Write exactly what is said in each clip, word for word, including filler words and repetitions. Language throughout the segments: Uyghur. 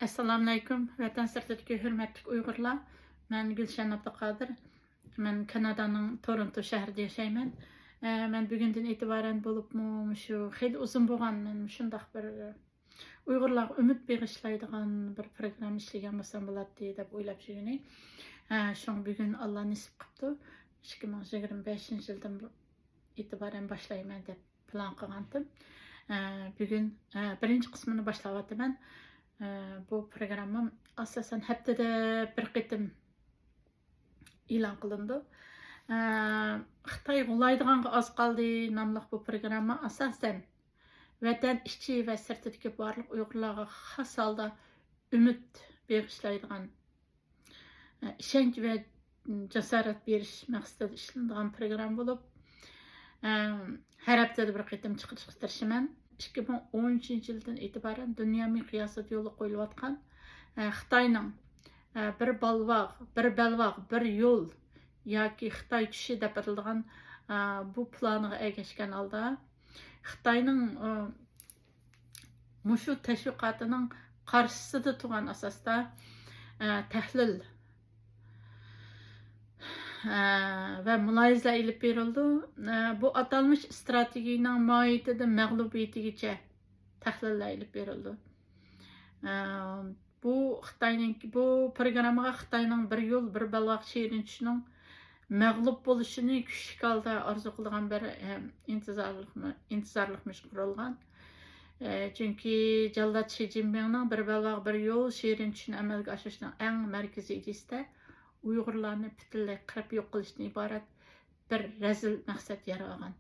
ئەسسالامۇئەلەيكۇم، ۋەتەن سىرتىدىكى ھۆرمەتلىك ئۇيغۇرلار. مەن گۈلشەن ئابدۇقادىر. مەن كانادانىڭ تورونتو شەھىرىدە ياشايمەن. ئە، مەن بۈگۈندىن ئېتىبارەن بولۇپمۇ مۇشۇ خېلى ئۇزۇن بولغان، مەن مۇشۇنداق بىر ئۇيغۇرلارغا ئۈمىد بېغىشلايدىغان بىر پروگرامما ئىشلىگەن بولسام بولاتتى دەپ ئويلاپ يۈرگىنى. ئە، شۇڭا بۈگۈن ئاللا نېسىپ قىپتۇ. ئىككى مىڭ يىگىرمە بەشىنچى يىلدىن ئېتىبارەن باشلايمەن دەپ پىلان قىلغانتىم. ئە، بۈگۈن، ئە، بىرىنچى قىسمىنى باشلاۋاتىمەن. ئە، بۇ پروگراممام ئاساسەن ھەپتىدە بىر قېتىم ئېلان قىلىنىدۇ. ئە، خىتاي غۇلايدىغانغا ئاز قالدى ناملىق بۇ پروگرامما ئاساسەن ۋەتەن ئىچى ۋە سىرتىدىكى بارلىق ئۇيغۇرلارغا خاس ھالدا ئۈمىد بېغىشلايدىغان، ئىشەنچ ۋە جاسارەت بېرىش مەقسىتىدە ئىشلىنىدىغان پروگرامما بولۇپ، ھەر ھەپتىدە بىر قېتىم چىقىرىشقا تىرىشىمەن. ئىككى مىڭ ئون ئۈچىنچى يىلدىن ئېتىبارەن دۇنيا مىقياسىدا يولغا قويۇلۇۋاتقان، خىتاينىڭ، بىر بالۋاغ، بىر بەلباغ، بىر يول ياكى خىتاي چۈشى دەپ ئاتىلىدىغان، بۇ پىلانىغا ئەگەشكەن ھالدا، خىتاينىڭ، ئە، مۇشۇ تەشۋىقاتىنىڭ قارشىسىدا تۇرغان ئاساستا، ئە، تەھلىل، ئە، ۋە مۇلاھىزىلەر ئېلىپ بېرىلىدۇ. ئە، بۇ ئاتالمىش ئىستراتېگىيىنىڭ ماھىيىتىدىن مەغلۇبىيىتىگىچە تەھلىللەر ئېلىپ بېرىلىدۇ. ئە، بۇ خىتاينىڭ، بۇ پروگراممىغا خىتاينىڭ بىر يول، بىر بەلباغ شېرىن چۈشىنىڭ مەغلۇپ بولۇشىنى كۈچلۈك ھالدا ئارزۇ قىلىدىغان بىر، ئە، ئىنتىزارلىق، ئىنتىزارلىق مۇشۇ قۇرۇلغان. ئە، چۈنكى جاللات شى جىنپىڭنىڭ بىر بەلباغ، بىر يول شېرىن چۈشىنى ئەمەلگە ئاشۇرۇشنىڭ ئەڭ مەركىزىي ئىدىيىسىدە ئۇيغۇرلارنى پۈتۈنلەي قىرىپ يوق قىلىشتىن ئىبارەت بىر رەزىل مەقسەت يارىغان.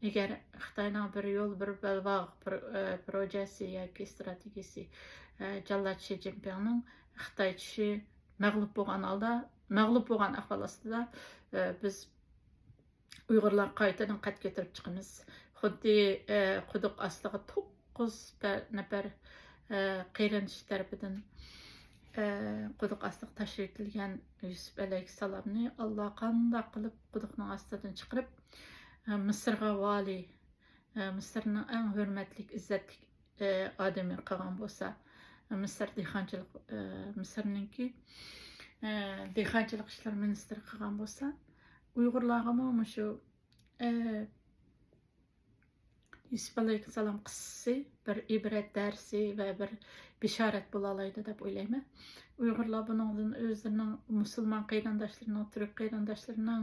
ئەگەر خىتاينىڭ بىر يول، بىر بەلباغ پرو-، ئە، پروژېسى ياكى ئىستراتېگىيىسى، ئە، جاللات شى جىنپىڭنىڭ خىتاي چۈشى مەغلۇپ بولغان ھالدا، مەغلۇپ بولغان ئەھۋال ئاستىدا، ئە، بىز ئۇيغۇرلار قايتىدىن قەد كۆتۈرۈپ چىقىمىز. خۇددى، ئە، قۇدۇق ئاستىغا توققۇز پە-، نەپەر، ئە، قېرىندىشى تەرىپىدىن، ئە، قۇدۇق ئاستىغا تاشلىۋېتىلگەن يۈسۈپ ئەلەيھىسسالامنى ئاللا قانداق قىلىپ قۇدۇقنىڭ ئاستىدىن چىقىرىپ، ئە، مىسىرغا ۋالىي، ئە، مىسىرنىڭ ئەڭ ھۆرمەتلىك، ئىززەتلىك، ئە، ئادىمى قىلغان بولسا، مىسىر دېھقانچىلىق، ئە، مىسىرنىڭكى، ئە، دېھقانچىلىق ئىشلىرى مىنىستىرى قىلغان بولسا، ئۇيغۇرلارغىمۇ مۇشۇ، ئە، يۈسۈپ ئەلەيھىسسالام قىسسىسى بىر ئىبرەت دەرسى ۋە بىر بېشارەت بولالايدۇ دەپ ئويلايمەن. ئۇيغۇرلار بۇنىڭدىن ئۆزلىرىنىڭ مۇسۇلمان قېرىنداشلىرىنىڭ، تۈرك قېرىنداشلىرىنىڭ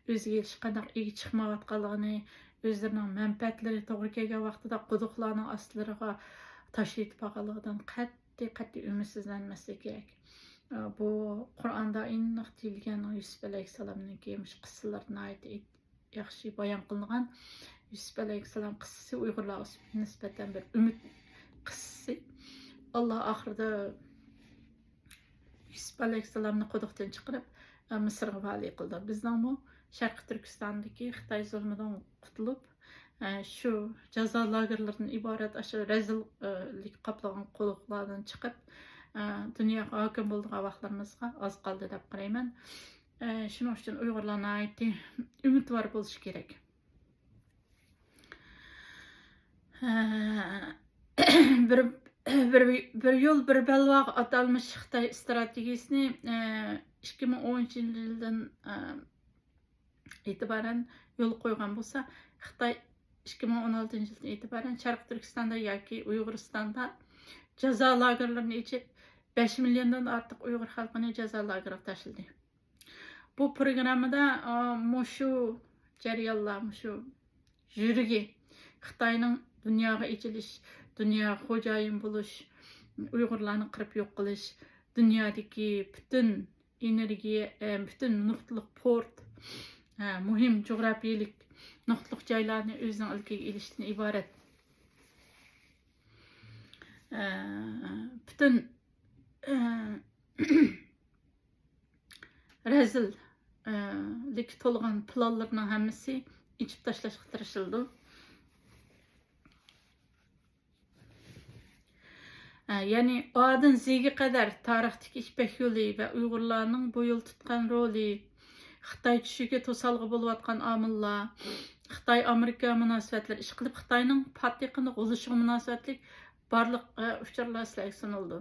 ئۆزىگە ھېچقانداق ئىگە چىقمايۋاتقانلىقىنى، ئۆزلىرىنىڭ مەنپەئەتلىرى توغرا كەلگەن ۋاقتىدا قۇدۇقلارنىڭ ئاستىلىرىغا تاشلىۋېتىپ قالغانلىقىدىن قەتئىي، قەتئىي ئۈمىدسىزلەنمەسلىك كېرەك. بۇ قۇرئاندا ئېنىق دېيىلگەن يۈسۈپ ئەلەيھىسسالامنىڭكى مۇشۇ قىسسىلىرى ناھايىتى ياخشى بايان قىلىنغان. يۈسۈپ ئەلەيھىسسالام قىسسىسى ئۇيغۇرلارغا نىسبەتەن بىر ئۈمىد قىسسىسى. ئاللا ئاخىرىدا يۈسۈپ ئەلەيھىسسالامنى قۇدۇقتىن چىقىرىپ، مىسىرغا ۋالىي قىلدى. بىزنىڭمۇ شەرقىي تۈركىستاندىكى خىتاي زۇلمىدىن قۇتۇلۇپ، شۇ جازا لاگېرلىرىدىن ئىبارەت ئاشۇ رەزىللىك قاپلىغان قۇدۇقلاردىن چىقىپ، دۇنياغا ھاكىم بولىدىغان ۋاقىتلىرىمىزغا ئاز قالدى دەپ قارايمەن. شۇنىڭ ئۈچۈن ئۇيغۇرلار ناھايىتى ئۈمىدۋار بولۇشى كېرەك. بىر، بىر، بىر يول، بىر بەلباغ ئاتالمىش خىتاي ئىستراتېگىيىسىنى، ئىككى مىڭ ئون ئۈچىنچى يىلدىن ئېتىبارەن يولغا قويغان بولسا، خىتاي ئىككى مىڭ ئون ئالتىنچى يىلدىن ئېتىبارەن شەرقىي تۈركىستاندا ياكى ئۇيغۇرىستاندا جازا لاگېرلىرىنى ئېچىپ، بەش مىليوندىن ئارتۇق ئۇيغۇر خەلقىنى جازا لاگېرىغا تاشلىدى. بۇ پروگراممىدا، ئا، مۇشۇ جەريانلار، مۇشۇ يۈرىكى خىتاينىڭ دۇنياغا ئېچىلىش، دۇنياغا خوجايىن بولۇش، ئۇيغۇرلارنى قىرىپ يوق قىلىش، دۇنيادىكى پۈتۈن ئېنېرگىيە، ئە، پۈتۈن نۇقتىلىق پورت، ئە، مۇھىم جۇغراپىيىلىك نۇقتىلىق جايلارنى ئۆزىنىڭ ئىلكىگە ئېلىشتىن ئىبارەت، ئە، پۈتۈن، ئە، رەزىل، ئە، لىككە تولغان پىلانلىرىنىڭ ھەممىسى ئېچىپ تاشلاشقا تىرىشىلىدۇ. ئە، يەنى ئادىن زىگە قەدەر تارىختىكى يىپەك يولى ۋە ئۇيغۇرلارنىڭ بۇ يول تۇتقان رولى، خىتاي چۈشىگە توسالغۇ بولۇۋاتقان ئامىللار، خىتاي ئامېرىكا مۇناسىۋەتلىرى، ئىشقىلىپ خىتاينىڭ پات يېقىندا غۇلىشىغا مۇناسىۋەتلىك بارلىق ئۇچۇرلار سىلەرگە سۇنۇلىدۇ.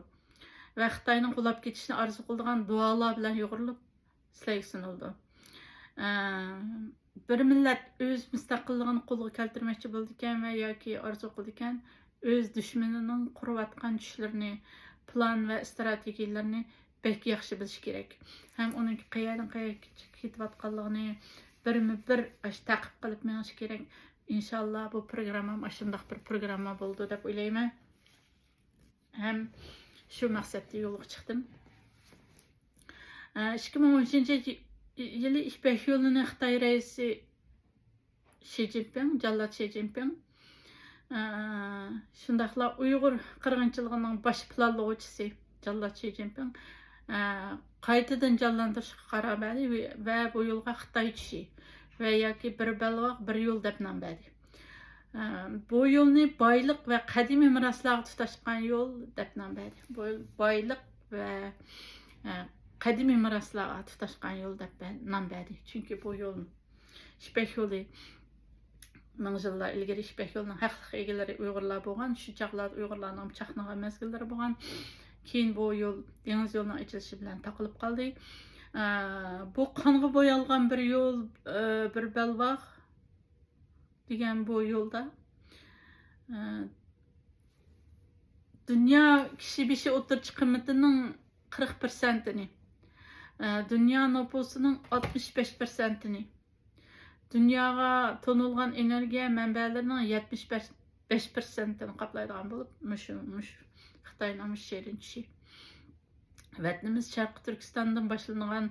ۋە خىتاينىڭ غۇلاپ كېتىشىنى ئارزۇ قىلىدىغان دۇئالار بىلەن يۇغۇرۇلۇپ سىلەرگە سۇنۇلىدۇ. بىر مىللەت ئۆز مۇستەقىللىقىنى قولغا كەلتۈرمەكچى بولىدىكەن ۋە ياكى ئارزۇ قىلىدىكەن، ئۆز دۈشمىنىنىڭ قۇرۇۋاتقان چۈشلىرىنى، پىلان ۋە ئىستراتېگىيىلىرىنى بەك ياخشى بىلىشى كېرەك. ھەم ئۇنىڭ قەيەردىن قەيەرگە كېتىۋاتقانلىقىنى بىرمۇ بىر ئاشۇ تەقىب قىلىپ مېڭىشى كېرەك. ئىنشاللا بۇ پروگراممام ئاشۇنداق بىر پروگرامما بولىدۇ دەپ ئويلايمەن. ھەم شۇ مەقسەتتە يولغا چىقتىم. ئىككى مىڭ ئون ئۈچىنچى يىلى يىپەك يولىنى خىتاي رەئىسى شى جىنپىڭ، جاللات شى جىنپىڭ، شۇنداقلا ئۇيغۇر قىرغىنچىلىقىنىڭ باش پىلانلىغۇچىسى جاللات شى جىنپىڭ قايتىدىن جانلاندۇرۇشقا قارار بەردى ۋە بۇ يولغا خىتاي چۈشى ۋە ياكى بىر بەلباغ بىر يول دەپ نام بەردى. بۇ يولنى بايلىق ۋە قەدىمىي مىراسلارغا تۇتاشقان يول دەپ نام بەردى. بۇ بايلىق ۋە قەدىمىي مىراسلارغا تۇتاشقان يول دەپ نام بەردى. چۈنكى بۇ يول، يىپەك يولى، مىڭ يىللار ئىلگىرى يىپەك يولىنىڭ ھەقلىق ئىگىلىرى ئۇيغۇرلار بولغان. شۇ چاغلاردا ئۇيغۇرلارنىڭ چاقنىغان مەزگىللىرى بولغان. كېيىن بۇ يول دېڭىز يولىنىڭ ئېچىلىشى بىلەن تاقىلىپ قالدى. بۇ قانغا بويالغان بىر يول، بىر بەلباغ دېگەن بۇ يولدا، دۇنيا كىشى بېشى ئوتتۇرىچە قىممىتىنىڭ قىرىق پىرسەنتىنى، دۇنيا نوپۇسىنىڭ ئاتمىش بەش پىرسەنتىنى، دۇنياغا تونۇلغان ئېنېرگىيە مەنبەلىرىنىڭ يەتمىش بەش پىرسەنتىنى قاپلايدىغان بولۇپ، مۇشۇ، مۇشۇ خىتاينىڭ مۇشۇ شېرىن چۈشى. ۋەتىنىمىز شەرقىي تۈركىستاندىن باشلىنغان،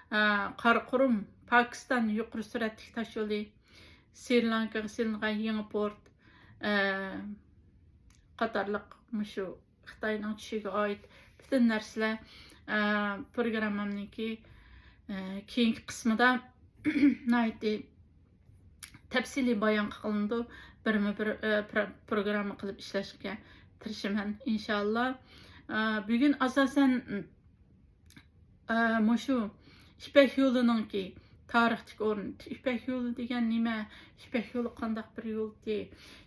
ئە، قاراقۇرۇم، پاكىستان يۇقىرى سۈرئەتلىك تاش يولى، سرى لانكىغا سېلىنغان يېڭى پورت، ئە، قاتارلىق مۇشۇ خىتاينىڭ چۈشىگە ئائىت پۈتۈن نەرسىلەر، ئە، پروگراممامنىڭكى، ئە، كېيىنكى قىسمىدا ناھايىتى تەپسىلىي بايان قىلىنىدۇ. بىرمۇ بىر، ئە، پرو-، پروگرامما قىلىپ ئىشلەشكە تىرىشىمەن، ئىنشاللا. ئە، بۈگۈن ئاساسەن، ئە، مۇشۇ يىپەك يولىنىڭكى تارىختىكى ئورنى، يىپەك يولى دېگەن نېمە؟ يىپەك يولى قانداق بىر يولتى؟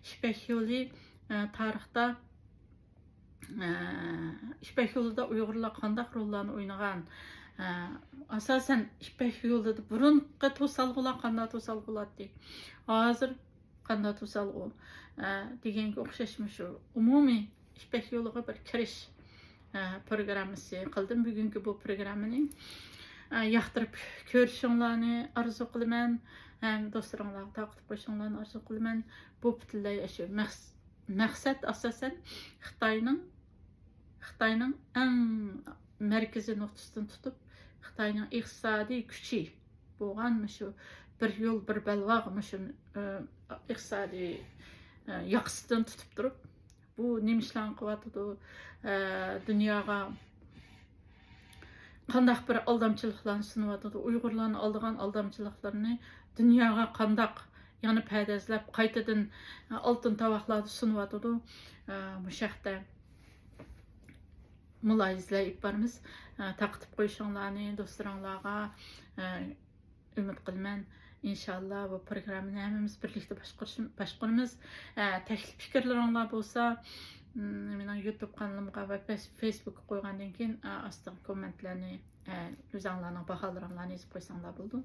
يىپەك يولى، ئە، تارىختا ئە، يىپەك يولىدا ئۇيغۇرلار قانداق روللارنى ئوينىغان؟ ئە، ئاساسەن يىپەك يولىدا بۇرۇنقى توسالغۇلار قانداق توسالغۇلارتى؟ ھازىر قانداق توسالغۇ؟ ئە، دېگەنگە ئوخشاش مۇشۇ ئومۇمىي يىپەك يولىغا بىر كىرىش، ئە، پروگراممىسى قىلدىم. بۈگۈنكى بۇ پروگراممىنى، ئە، ياقتۇرۇپ كۆرۈشۈڭلارنى ئارزۇ قىلىمەن. ھەم دوستلىرىڭلارغا تارقىتىپ قويۇشۇڭلارنى ئارزۇ قىلىمەن. بۇ پۈتۈنلەي شۇ مەقس-، مەقسەت ئاساسەن خىتاينىڭ، خىتاينىڭ ئەڭ مەركىزىي نۇقتىسىدىن تۇتۇپ، خىتاينىڭ ئىقتىسادىي كۈچى بولغان مۇشۇ بىر يول، بىر بەلباغ مۇشۇ، ئە، ئىقتىسادىي، ئە، ياقىسىدىن تۇتۇپ تۇرۇپ، بۇ نېمە ئىشلارنى قىلىۋاتىدۇ، ئە، دۇنياغا قانداق بىر ئالدامچىلىقلارنى سۇنۇۋاتىدۇ، ئۇيغۇرلارنى ئالدىغان ئالدامچىلىقلىرىنى دۇنياغا قانداق يەنە پەردازلاپ، قايتىدىن ئالتۇن تاۋاقلاردا سۇنۇۋاتىدۇ. مۇشۇ ھەقتە مۇلاھىزىلەر ئېلىپ بارىمىز. تارقىتىپ قويۇشۇڭلارنى دوستلىرىڭلارغا ئۈمىد قىلىمەن. ئىنشاللا بۇ پروگراممىنى ھەممىمىز بىرلىكتە باشقۇرۇش-، باشقۇرىمىز. تەكلىپ پىكىرلىرىڭلار بولسا، مېنىڭ يۇتۇب قانىلىمغا ۋە فېس-، فېيسبۇكقا قويغاندىن كېيىن، ئاستىغا كوممېنتلارنى ئۆزۈڭلارنىڭ باھالىرىڭلارنى يېزىپ قويساڭلار بولىدۇ.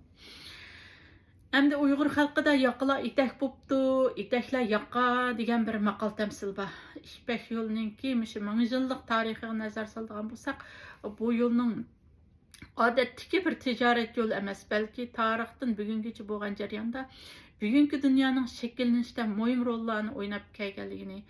ئەمدى ئۇيغۇر خەلقىدە ياقىلار ئېتەك بوپتۇ، ئېتەكلەر ياقا دېگەن بىر ماقال تەمسىل بار. يىپەك يولىنىڭكى مۇشۇ مىڭ يىللىق تارىخىغا نەزەر سالىدىغان بولساق، بۇ يولنىڭ ئادەتتىكى بىر تىجارەت يولى ئەمەس، بەلكى تارىختىن بۈگۈنگىچە بولغان جەرياندا بۈگۈنكى دۇنيانىڭ شەكىللىنىشىدە مۇھىم روللارنى ئويناپ كەلگەنلىكىنى،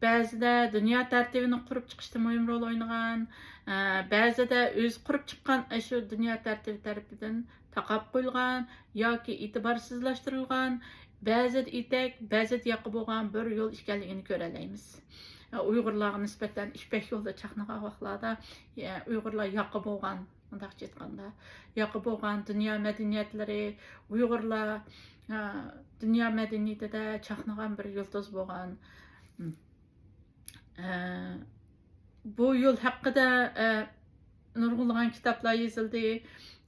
بەزىدە دۇنيا تەرتىپىنى قۇرۇپ چىقىشتا مۇھىم رول ئوينىغان، ئە، بەزىدە ئۆزى قۇرۇپ چىققان ئاشۇ دۇنيا تەرتىپى تەرىپىدىن تاقاپ قويۇلغان ياكى ئېتىبارسىزلاشتۇرۇلغان، بەزىدە ئېتەك، بەزىدە ياقا بولغان بىر يول ئىكەنلىكىنى كۆرەلەيمىز. ئە، ئۇيغۇرلارغا نىسبەتەن يىپەك يولىدا چاقنىغان ۋاقىتلاردا، ئە، ئۇيغۇرلار ياقا بولغان، مۇنداقچە ئېيتقاندا، ياقا بولغان دۇنيا مەدەنىيەتلىرى، ئۇيغۇرلار، ئە، دۇنيا مەدەنىيىتىدە چاقنىغان بىر يۇلتۇز بولغان. ئە، بۇ يول ھەققىدە، ئە، نۇرغۇنلىغان كىتابلار يېزىلدى.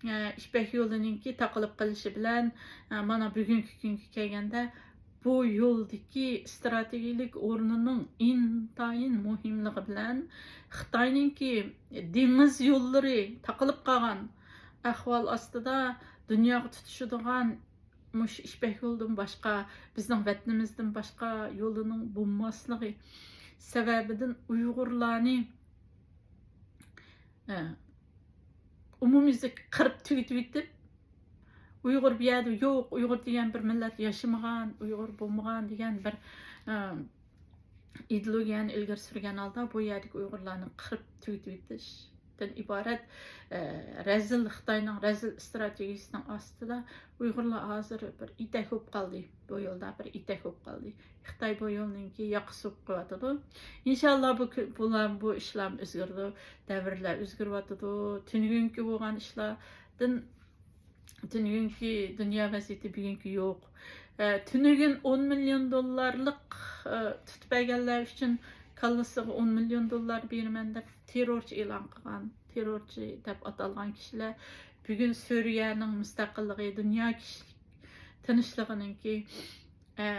ئە، يىپەك يولىنىڭكى تاقىلىپ قېلىشى بىلەن، ئە، مانا بۈگۈنكى كۈنگە كەلگەندە، بۇ يولدىكى ئىستراتېگىيەلىك ئورنىنىڭ ئىنتايىن مۇھىملىقى بىلەن خىتاينىڭكى دېڭىز يوللىرى تاقىلىپ قالغان ئەھۋال ئاستىدا دۇنياغا تۇتىشىدىغان مۇشۇ يىپەك يولىدىن باشقا، بىزنىڭ ۋەتىنىمىزدىن باشقا يولىنىڭ بولماسلىقى سەۋەبىدىن ئۇيغۇرلارنى، ئە، ئومۇميۈزلۈك قىرىپ تۈگىتىۋېتىپ، ئۇيغۇر بۇ يەردە يوق، ئۇيغۇر دېگەن بىر مىللەت ياشىمىغان، ئۇيغۇر بولمىغان دېگەن بىر، ئە، ئىدېئولوگىيەنى ئىلگىرى سۈرگەن ھالدا بۇ يەردىكى ئۇيغۇرلارنى قىرىپ تۈگىتىۋېتىشتىن ئىبارەت، ئە، رەزىل، خىتاينىڭ رەزىل ئىستراتېگىيىسىنىڭ ئاستىدا ئۇيغۇرلار ھازىر بىر ئېتەك بولۇپ قالدى. بۇ يولدا بىر ئېتەك بولۇپ قالدى. خىتاي بۇ يولنىڭكى ياقىسى بولۇپ قېلىۋاتىدۇ. ئىنشاللا بۇ كۈ-، بۇلار، بۇ ئىشلار ئۆزگىرىدۇ. دەۋرلەر ئۆزگىرىۋاتىدۇ. تۈنۈگۈنكى بولغان ئىشلاردىن تۈنۈگۈنكى دۇنيا ۋەزىيىتى بۈگۈنكى يوق. ئە، تۈنۈگۈن ئون مىليون دوللارلىق، ئە، تۇتۇپ بەرگەنلەر ئۈچۈن كاللىسىغا ئون مىليون دوللار بېرىمەن دەپ تېررورچى ئېلان قىلغان، تېررورچى دەپ ئاتالغان كىشىلەر بۈگۈن سۈرىيەنىڭ مۇستەقىللىقى، دۇنيا كىشىلىك تىنچلىقىنىڭكى، ئە،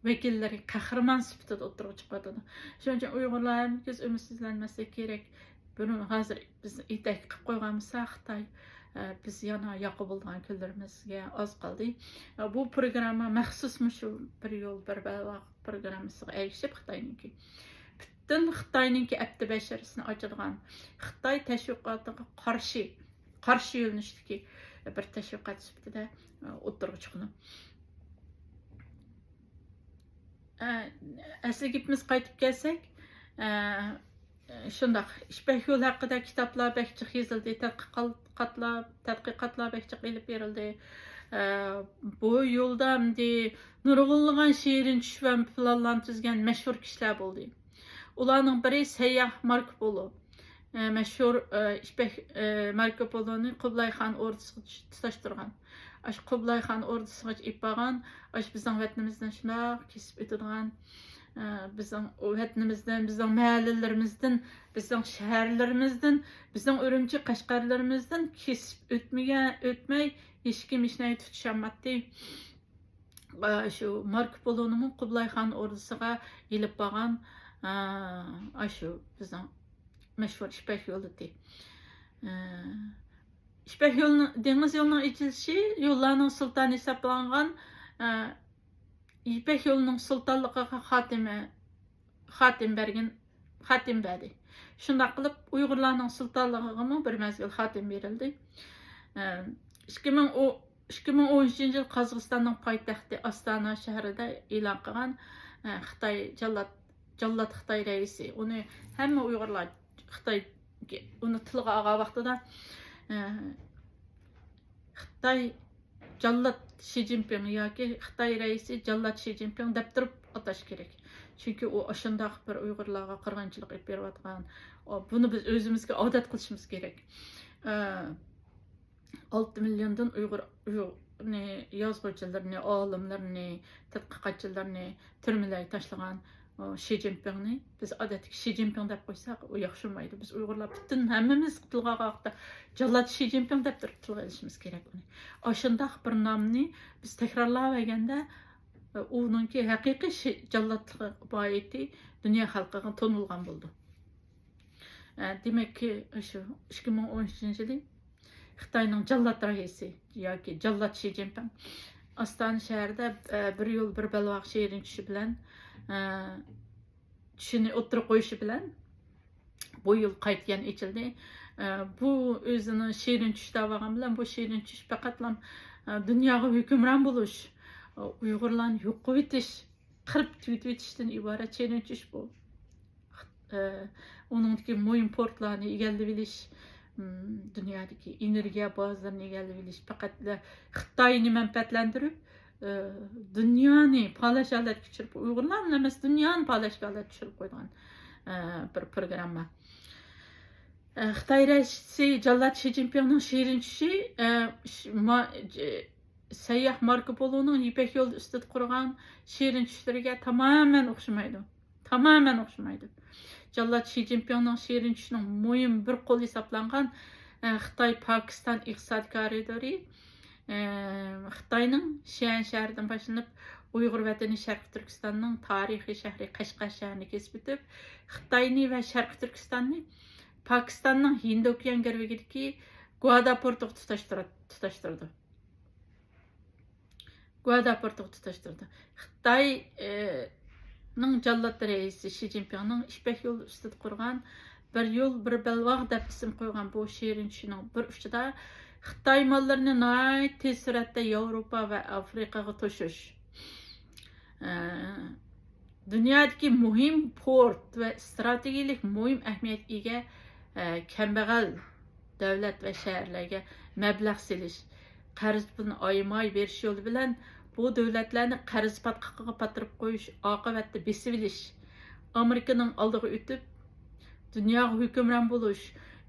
ۋەكىللىرى قەھرىمان سۈپىتىدە ئوتتۇرىغا چىقىۋاتىدۇ. شۇنىڭ ئۈچۈن ئۇيغۇرلار ھەرگىز ئۈمىدسىزلەنمەسلىكى كېرەك. بۇنى ھازىر بىز يېتەككە قىلىپ قويغان بولسا خىتاي، ئە، بىز يەنە ياقا بولىدىغان كۈنلىرىمىزگە ئاز قالدى. ئە، بۇ پروگرامما مەخسۇس مۇشۇ بىر يول، بىر بەلباغ پروگراممىسىغا ئەگىشىپ خىتاينىڭكى، پۈتۈن خىتاينىڭكى ئەپتى بەشىرىسىنى ئاچىدىغان، خىتاي تەشۋىقاتىغا قارشى، قارشى يۆنىلىشتىكى بىر تەشۋىقات سۈپىتىدە، ئە، ئوتتۇرىغا چىقىدۇ. ئە، ئەسلى گېپىمىزگە قايتىپ كەلسەك، ئە، شۇنداق، يىپەك يولى ھەققىدە كىتابلار بەك جىق يېزىلدى، تەتقىقاتلار، تەتقىقاتلار بەك جىق ئېلىپ بېرىلدى. ئە، بۇ يولدا ئەمدى نۇرغۇنلىغان شېرىن چۈش ۋە پىلانلارنى تۈزگەن مەشھۇر كىشىلەر بولدى. ئۇلارنىڭ بىرى سەيياھ ماركو پولو. ئە، مەشھۇر، ئە، يىپەك، ئە، ماركو پولونى قۇبلاي خان ئوردىسىغا تۇتاشتۇرغان. ئاشۇ قۇبلاي خان ئوردىسىغىچە ئېلىپ بارغان، ئاشۇ بىزنىڭ ۋەتىنىمىزدىن شۇنداق كېسىپ ئۆتىدىغان، ئە، بىزنىڭ ۋەتىنىمىزدىن، بىزنىڭ مەھەللىلىرىمىزدىن، بىزنىڭ شەھەرلىرىمىزدىن، بىزنىڭ ئۈرۈمچى، قەشقەرلىرىمىزدىن كېسىپ ئۆتمىگەن، ئۆتمەي ھېچكىم ھېچنەگە تۇتۇشالماتتى. ئا، شۇ ماركو پولونىمۇ قۇبلاي خان ئوردىسىغا ئېلىپ بارغان، ئا، ئاشۇ بىزنىڭ مەشھۇر يىپەك يولى. ئا، يىپەك يولىنىڭ، دېڭىز يولىنىڭ ئېچىلىشى يوللارنىڭ سۇلتانى ھېسابلانغان، ئا، يىپەك يولىنىڭ سۇلتانلىقىغا خاتىمە، خاتىمە بەرگەن، خاتىمە بەردى. شۇنداق قىلىپ، ئۇيغۇرلارنىڭ سۇلتانلىقىغىمۇ بىر مەزگىل خاتىمە بېرىلدى. ئىككى مىڭ ئون، ئىككى مىڭ ئون ئۈچىنچى يىل قازاقىستاننىڭ پايتەختى ئاستانا شەھىرىدە ئېلان قىلغان، خىتاي جاللات، جاللات خىتاي رەئىسى. ئۇنى ھەممە ئۇيغۇرلار خىتاي، ئۇنى تىلغا ئالغان ۋاقتىدا، خىتاي جاللات شى جىنپىڭ ياكى خىتاي رەئىسى جاللات شى جىنپىڭ دەپ تۇرۇپ ئاتاش كېرەك. چۈنكى ئۇ ئاشۇنداق بىر ئۇيغۇرلارغا قىرغىنچىلىق ئېلىپ بېرىۋاتقان، بۇنى بىز ئۆزىمىزگە ئادەت قىلىشىمىز كېرەك. ئالتە مىليوندىن ئۇيغۇر، ئۇيغۇرنى، يازغۇچىلىرىنى، ئالىملىرىنى، تەتقىقاتچىلىرىنى تۈرمىلەرگە تاشلىغان، ئۇ، شى جىنپىڭنى بىز ئادەتتىكى شى جىنپىڭ دەپ قويساق، ئۇ ياخشىمايدۇ. بىز ئۇيغۇرلار پۈتۈن ھەممىمىز تىلغا ئالغان ۋاقىتتا جاللات شى جىنپىڭ دەپ تۇرۇپ تىلغا ئېلىشىمىز كېرەك ئۇنى. ئاشۇنداق بىر نامنى بىز تەكرارلاۋەرگەندە، ئۇنىڭكى ھەقىقىي شى-، جاللاتلىق بايىتى دۇنيا خەلقىگە تونۇلغان بولىدۇ. ئە، دېمەككى، شۇ ئىككى مىڭ ئون ئۈچىنچى يىلى خىتاينىڭ جاللات رەئىسى ياكى جاللات شى جىنپىڭ ئاستانە شەھىرىدە، ئە، بىر يول بىر بەلباغ شېرىن چۈشى بىلەن، ئە، چۈشىنى ئوتتۇرىغا قويۇشى بىلەن بۇ يول قايتا يەنە ئېچىلدى. ئە، بۇ ئۆزىنىڭ شېرىن چۈش دەۋالغان بىلەن بۇ شېرىن چۈش پەقەتلا، ئە، دۇنياغا ھۆكۈمران بولۇش، ئە، ئۇيغۇرلارنى يوق قىلىۋېتىش، قىرىپ تۈگىتىۋېتىشتىن ئىبارەت شېرىن چۈش بۇ. ئە، ئۇنىڭدىكى مۇھىم پورتلارنى ئىگىلىۋېلىش، م، دۇنيادىكى ئېنېرگىيە بازىلىرىنى ئىگىلىۋېلىش، پەقەتلا خىتاينى مەنپەئەتلەندۈرۈپ، ئە، دۇنيانى پالەچ ھالەتكە چۈشۈرۈپ، ئۇيغۇرلارنى ئەمەس، دۇنيانى پالەچكە ھالەتكە چۈشۈرۈپ قويىدىغان، ئە، بىر پروگرامما. ئە، خىتاي رەئىسى جاللات شى جىنپىڭنىڭ شېرىن چۈشى، ئە، ش-، ما-، ج-، سەيياھ ماركو پولونىڭ يىپەك يولى ئۈستىدە قۇرغان شېرىن چۈشلىرىگە تامامەن ئوخشىمايدۇ. تامامەن ئوخشىمايدۇ. جاللات شى جىنپىڭنىڭ شېرىن چۈشىنىڭ مۇھىم بىر قولى ھېسابلانغان، ئە، خىتاي پاكىستان ئىقتىسادىي كارىدورى، ئە، خىتاينىڭ شيەن شەھىرىدىن باشلىنىپ، ئۇيغۇر ۋەتىنى شەرقىي تۈركىستاننىڭ تارىخىي شەھىرى قەشقەر شەھىرىنى كېسىپ ئۆتۈپ، خىتاينى ۋە شەرقىي تۈركىستاننى پاكىستاننىڭ ھىندى ئوكيان گىرۋىكىدىكى گۇادا پورتىغا تۇتاشتۇرا-، تۇتاشتۇرىدۇ. گۇادا پورتىغا تۇتاشتۇرىدۇ. خىتاي، ئى، نىڭ جاللات رەئىسى شى جىنپىڭنىڭ يىپەك يولى ئۈستىدە قۇرغان بىر يول، بىر بەلباغ دەپ ئىسىم قويغان بۇ شېرىن چۈشىنىڭ بىر ئۇچىدا خىتاي ماللىرىنى ناھايىتى تېز سۈرئەتتە ياۋروپا ۋە ئافرىقىغا توشۇش، ئى، دۇنيادىكى مۇھىم پورت ۋە ئىستراتېگىيەلىك مۇھىم ئەھمىيەتكە ئىگە، ئە، كەمبەغەل دۆلەت ۋە شەھەرلەرگە مەبلەغ سېلىش، قەرز پۇلىنى ئايىماي بېرىش يولى بىلەن بۇ دۆلەتلەرنى قەرز پاتقىقىغا پاتۇرۇپ قويۇش، ئاقىۋەتتە بېسىۋېلىش، ئامېرىكىنىڭ ئالدىغا ئۆتۈپ، دۇنياغا ھۆكۈمران بولۇش،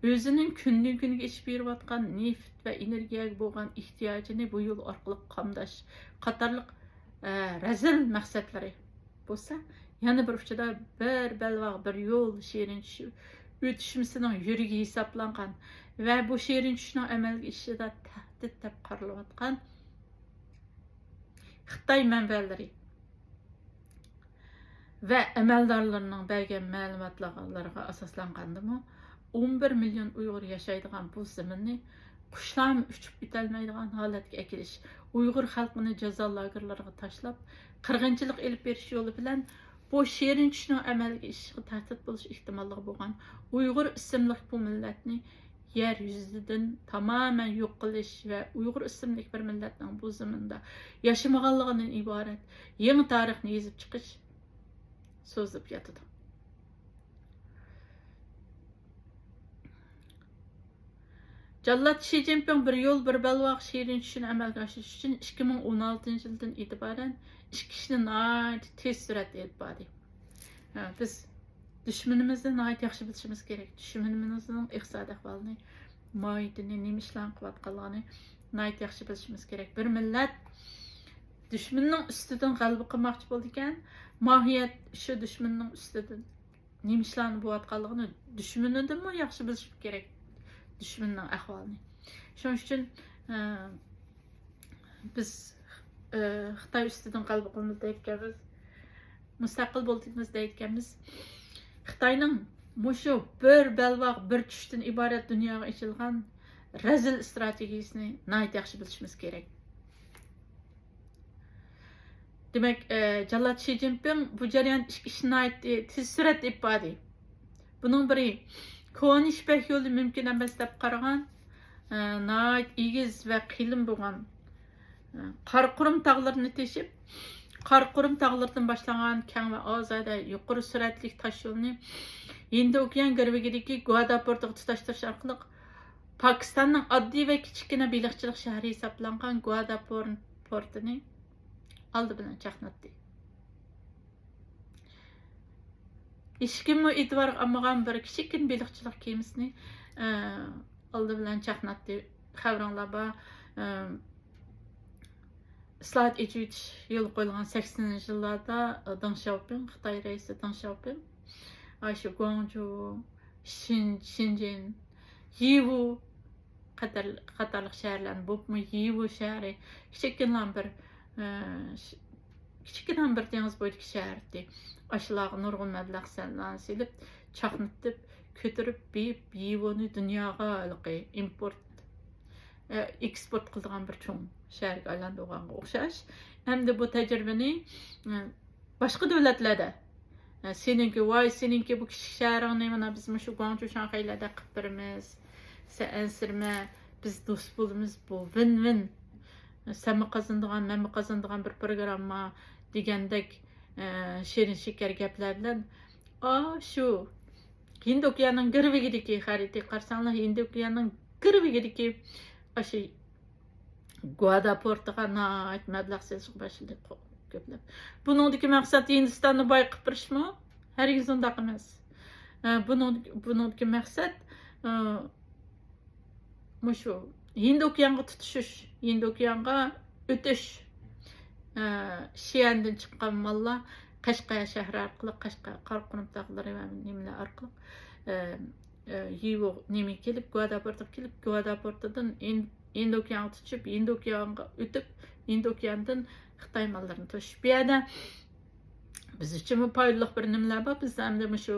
ئۆزىنىڭ كۈندىن-كۈنگە ئېشىپ بېرىۋاتقان نېفىت ۋە ئېنېرگىيەگە بولغان ئېھتىياجىنى بۇ يول ئارقىلىق قامداش قاتارلىق، ئە، رەزىل مەقسەتلىرى بولسا، يەنە بىر ئۇچىدا بىر بەلباغ، بىر يول شېرىن چۈش ئۆتۈشمىسىنىڭ يۈرىكى ھېسابلانغان ۋە بۇ شېرىن چۈشنىڭ ئەمەلگە ئېشىشىدا تەھدىت دەپ قارىلىۋاتقان خىتاي مەنبەلىرى ۋە ئەمەلدارلىرىنىڭ بەرگەن مەلۇماتلىرىغا ئاساسلانغاندىمۇ، ئون بىر مىليون ئۇيغۇر ياشايدىغان بۇ زېمىننى قۇشلارمۇ ئۇچۇپ ئۆتەلمەيدىغان ھالەتكە ئەكېلىش، ئۇيغۇر خەلقىنى جازا لاگېرلىرىغا تاشلاپ، قىرغىنچىلىق ئېلىپ بېرىش يولى بىلەن بۇ شېرىن چۈشنىڭ ئەمەلگە ئېشىشىغا تەھدىت بولۇش ئېھتىماللىقى بولغان ئۇيغۇر ئىسىملىق بۇ مىللەتنى يەر يۈزىدىن تامامەن يوق قىلىش ۋە ئۇيغۇر ئىسىملىك بىر مىللەتنىڭ بۇ زېمىندا ياشىمىغانلىقىدىن ئىبارەت يېڭى تارىخنى يېزىپ چىقىش سوزۇلۇپ ياتىدۇ. جاللات شى جىنپىڭ بىر يول، بىر بەلباغ شېرىن چۈشىنى ئەمەلگە ئاشۇرۇش ئۈچۈن ئىككى مىڭ ئون ئالتىنچى يىلدىن ئېتىبارەن ئىككى ئىشنى ناھايىتى تېز سۈرئەتتە ئېلىپ باردى. ھە، بىز دۈشمىنىمىزنى ناھايىتى ياخشى بىلىشىمىز كېرەك. دۈشمىنىمىزنىڭ ئىقتىسادىي ئەھۋالىنى، ماھىيىتىنى، نېمە ئىشلارنى قىلىۋاتقانلىقىنى ناھايىتى ياخشى بىلىشىمىز كېرەك. بىر مىللەت دۈشمىنىنىڭ ئۈستىدىن غەلىبە قىلماقچى بولىدىكەن، ماھىيەت شۇ دۈشمىنىنىڭ ئۈستىدىن نېمە ئىشلارنى بولۇۋاتقانلىقىنى دۈشمىنىدىنمۇ ياخشى بىلىشى كېرەك، دۈشمىنىنىڭ ئەھۋالىنى. شۇنىڭ ئۈچۈن، ئە، بىز، ئە، خىتاي ئۈستىدىن غەلىبە قىلىمىز دەيدىكەنمىز، مۇستەقىل بولىدىكەنمىز دەيدىكەنمىز. خىتاينىڭ مۇشۇ بىر بەلباغ، بىر چۈشتىن ئىبارەت دۇنياغا ئېچىلغان رەزىل ئىستراتېگىيىسىنى ناھايىتى ياخشى بىلىشىمىز كېرەك. دېمەك، ئە، جاللات شى جىنپىڭ بۇ جەريان ئىككى ئىشنى ناھايىتى تېز سۈرئەتتە ئېلىپ باردى. بۇنىڭ بىرى، كونا يىپەك يولى مۇمكىن ئەمەس دەپ قارىغان، ئە، ناھايىتى ئېگىز ۋە قېلىن بولغان، ئە، قاراقۇرۇم تاغلىرىنى تېشىپ، قاراقۇرۇم تاغلىرىدىن باشلانغان كەڭ ۋە ئازادە يۇقىرى سۈرئەتلىك تاش يولنى ھىندى ئوكيان گىرۋىكىدىكى گۇادا پورتىغا تۇتاشتۇرۇش ئارقىلىق پاكىستاننىڭ ئاددىي ۋە كىچىككىنە بېلىقچىلىق شەھىرى ھېسابلانغان گۇادا پور-، پورتىنى ئالدى بىلەن چاقناتتى. ھېچكىممۇ ئېتىبارغا ئالمىغان بىر كىچىككىنە بېلىقچىلىق كېمىسىنى، ئە، ئالدى بىلەن چاقناتتى. خەۋىرىڭلار بار، ئە، ئىسلاھات، ئېچىۋېتىش يولغا قويۇلغان سەكسىنىنچى يىللاردا، ئە، دېڭ شياۋپىڭ، خىتاي رەئىسى دېڭ شياۋپىڭ، ئاشۇ گۇاڭجۇ، شىن-، شېنجېن، يىۋۇ قاتار-، قاتارلىق شەھەرلەرنى، بولۇپمۇ يىۋۇ شەھىرى كىچىككىنىلا بىر، ئە، ش-، كىچىككىنە بىر دېڭىز بويىدىكى شەھەر ئىدى. ئاشۇلارغا نۇرغۇن مەبلەغ سەللانى سېلىپ، چاقنىتىپ، كۆتۈرۈپ بېرىپ، يىۋۇنى دۇنياغا ھېلىقى ئىمپورت، ئە، ئېكسپورت قىلىدىغان بىر چوڭ شەھەرگە ئايلاندۇرغانغا ئوخشاش. ئەمدى بۇ تەجرىبىنى، ئە، باشقا دۆلەتلەردە، ئە، سېنىڭكى، ۋاي، سېنىڭكى بۇ كىچىك شەھىرىڭنى مانا بىز مۇشۇ گۇاڭجۇ، شاڭخەيلەردە قىلىپ بېرىمىز. سەن ئەنسىرىمە، بىز دوست بولىمىز، بۇ ۋىن ۋىن. سەنمۇ قازىنىدىغان، مەنمۇ قازىنىدىغان بىر پروگرامما دېگەندەك، ئە، شېرىن شېكەر گەپلەر بىلەن، ئاشۇ ھىندى ئوكياننىڭ گىرۋىكىدىكى خەرىتىگە قارىساڭلار، ھىندى ئوكياننىڭ گىرۋىكىدىكى ئاشۇ گۇادا پورتىغا ناھايىتى مەبلەغ سېلىشقا باشلىدى كۆپلەپ. بۇنىڭدىكى مەقسەت ھىندىستاننى باي قىلىپ بېرىشمۇ؟ ھەرگىز ئۇنداق ئەمەس. ئە، بۇنىڭ، بۇنىڭدىكى مەقسەت، ئە، مۇشۇ ھىندى ئوكيانغا تۇتىشىش، ھىندى ئوكيانغا ئۆتۈش، ئە، شيەندىن چىققان ماللار قەشقەر شەھىرى ئارقىلىق، قەشقەر، قاراقۇرۇم تاغلىرى ۋە نېمىلەر ئارقىلىق، ئە، ئە، يىۋو نېمىگە كېلىپ، گۇادا پورتىغا كېلىپ، گۇادا پورتىدىن ھىن-، ھىندى ئوكيانغا تۇتۇشۇپ، ھىندى ئوكيانغا ئۆتۈپ، ھىندى ئوكياندىن خىتاي ماللىرىنى توشۇش. بۇ يەردە بىز ئۈچۈنمۇ پايدىلىق بىر نېمىلەر بار. بىز ئەمدى مۇشۇ،